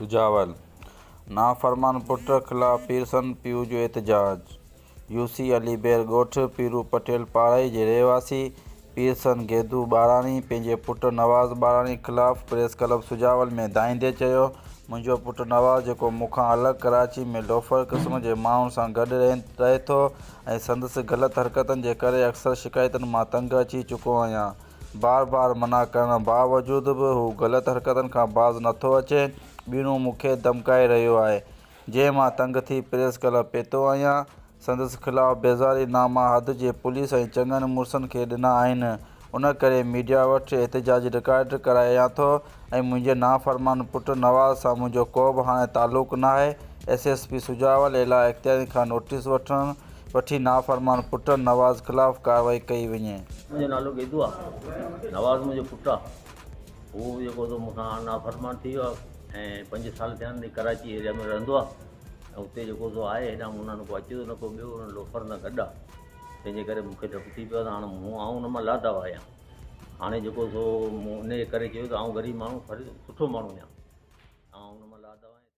سجاول، نافرمان پٽ خلاف پيرسن پيء جو احتجاج، يوسي علي بير ڳوٺ پيرو پٽيل پارائي جي رهواسي پيرسن گيدو ٻاراڻي پنهنجي پٽ نواز ٻاراڻي خلاف پريس ڪلب سجاول ۾ دانهيندي چيو منهنجو پٽ نواز جيڪو مون کان الڳ ڪراچي ۾ لوفر قسم جي ماڻهن سان گڏ رهي ٿو ۽ سندس غلط حرڪتن جي ڪري اڪثر شڪايتن مان تنگ اچي چڪو آهيان بار بار منع ڪرڻ باوجود به هو غلط حرڪتن کان باز نٿو اچي، ٻيڻو مون کي ڌمڪائي رهيو آهي، جنهن مان تنگ ٿي پريس ڪلب پهتو آهيان، سندس خلاف بيزاري ناما حد جي پوليس ۽ چڱن مڙسن کي ڏنا آهن، ان ڪري ميڊيا وٽ احتجاج رڪارڊ ڪرايان ٿو ۽ منهنجي نافرمان پٽ نواز سان منهنجو ڪوبه هاڻي تعلق ناهي، ايس ايس پي سجاول اعليٰ اختيارين کان نوٽيس وٺڻ وٺي نافرمان پٽ نواز خلاف ڪارروائي ڪئي وڃي. منهنجو نالو گيدو آ نواز منهنجو پٽ آ هو جيڪو سو مون کان نافرمان ٿي ويو آ ۽ پنج سال ٿيا آهن ڪراچي ايريا ۾ رهندو آ ۽ اتي جيڪو سو آهي هيڏانهن مون نه ڪو اچي ٿو نه ڪو ٻيو ان لوفر سان گڏ آ تنهن جي ڪري مون کي ڊپ ٿي پيو آ ته هاڻ مون آئون ان مان لادوا آهيان هاڻي جيڪو سو مون ان جي ڪري چيو ته آئون غريب ماڻهو سٺو ماڻهو آهيان.